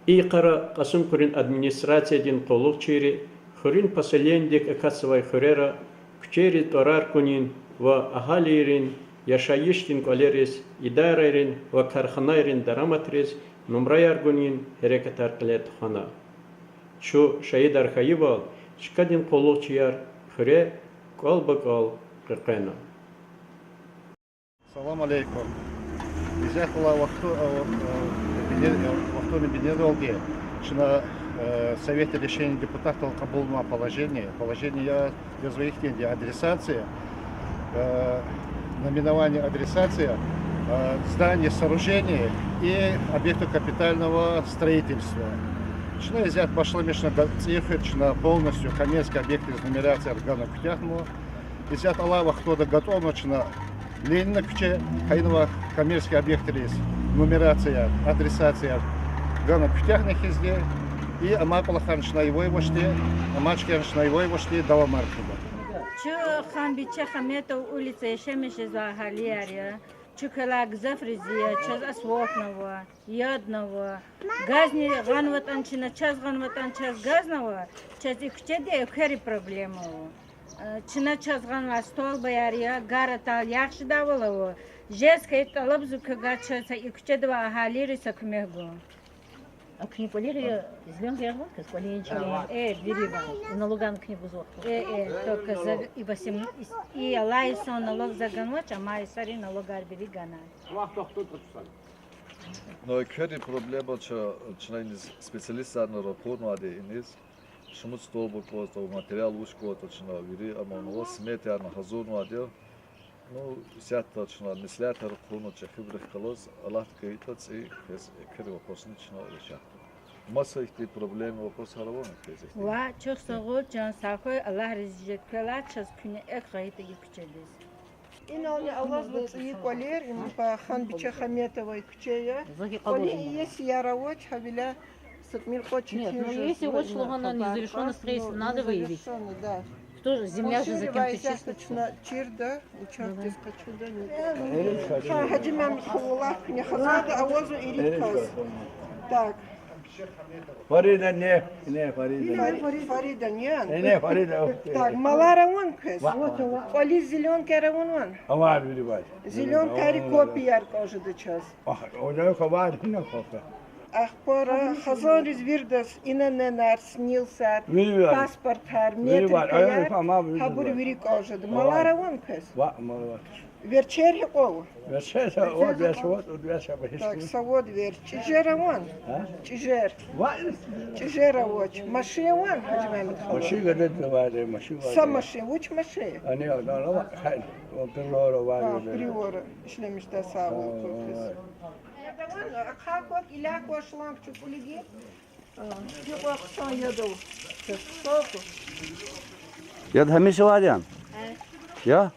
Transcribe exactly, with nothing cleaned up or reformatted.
И йикъара Кьасумхуьруьн администрациядин къуллугъчийри хуьруьн поселенидик акатзавай хуьрера куьчейриз тӀварар кунин ва агьалийрин яшайишдин кӀвалериз, идарайрин ва карханайрин дараматриз нумраяр гунин гьерекатар кьиле тухвана. Чун шаидар хьайивал, чкадин къуллугъчияр хуьре кӀвал-бакӀвал къекъвена. Салам алейкум. Исятда вахту-, э, э, бине-, э, вахтунин бинедалди чна, э, Совета решений депутатов кьабулнава положение. Положение я язва ихьтинди: адресация, э, наименование адресация, э, здание, сооружение и объекты капитального строительства. Чна исятда башламишна га-, цӀийи хуьр чна полностью коммерческий объектриз нумерация гана куьтягьнава. Исятда алай вахтунда гатӀунва чна Ленина куьче, гьа инал коммерческий объектриз нумерация, адресация гана куьтягьна хьизди, и амай кӀвалахарни чна ивайвачтӀа, амай чкайрани чна ивайвачтӀа давамар хъийида. Чун Ханбиче Хаметова улица яшамиш жезвай агьалияр я. Чун квелай гзаф рази я, чаз асфальтни ава, ядни ава. Газни гъанватӀани чна, чаз гъанватӀани чаз газни ава, чаз и куьчеда эквери проблема ава. Э, чна чаз гъанвай столбаяр я, гар атайла яхшдайвал ава. Жез хьайи тӀалабзава квевай чаз са и куьчеда авай агьалийриз са куьмек гун. А куьне кӀвалера зеленка ягъанватӀа квез, кӀвалин чилин? Э, вири ва. И налогар куьне гузватӀа? Э, э, только за и восемь, и, и алай йисан налог за ганвач, амай йисарин налогар вири гана. Но эквери проблема ча-, чна иниз специалистарни ракъурнавайди иниз. Шумуд столба кӀанзаватӀа, материал вуч кӀанзаватӀа чна вири амукьнава, сметаярни гьазурнавайди я. Ну, исятда чна меслятар хъувуна чӀехибурухъ галаз, Аллагьди кӀан хьайитӀа, цӀи квез эквери вопросни чна решайтӀа. Маса ихьтин проблемный вопросар авани квез ихьтин? Ва, чухсагъул, чан сагъ хьуй, Аллагь рази жеда квелай, чаз куьне экв гъайитӀа и куьчедиз. Инални алазва цӀийи кӀвалер, им Ханбиче Хаметовай куьче я. КӀвалин иеси яр авач, гьавиляй са тӀимил кьван четин жезва, незавершённое строительство надо выявить. Кто же, земля же за кем-то числится. Чна чирда, участдиз къачуда. Гьа, Гьажи Мямед халу, Аллагь куьне хазва, авазва ирид кас. Так. Фарида, не, не, Фарида. Фари-, Фарида, не. Не, не, Фарида. Так, малар авани квез? Ва, ва. КӀвализ зеленкаяр авани ван? Авай, вири авай. Зеленкайрин копияр кӀан жеда чаз. Ахпа хабар гьина копия. Ахпа хизанриз виридаз иноагентар, СНИЛСар, паспортар, метрикаяр, гьабур вири кӀан жеда. Малар авани квез? Ва, малар ава. Верчер гьикьван ава? Верчер са вад, верчер са вад, верчер са вад. Так, са вад верч. ЧӀижер авани? ЧӀижер. ЧӀижер авач. Машин авани, Гьажи Мямед халу? Машин гададиз авайди, машин авайди. Са машин, вуч машин? Ани, ана, ана, ва, хай, о, Приора авайди. Приора ишлемишда, сагъ хьуй. Яд авани, ахъа квак, иляй кван шланг чукӀулиги. Гьикьван хъсан яд ава. Яд гьамиша авайди яни? Я?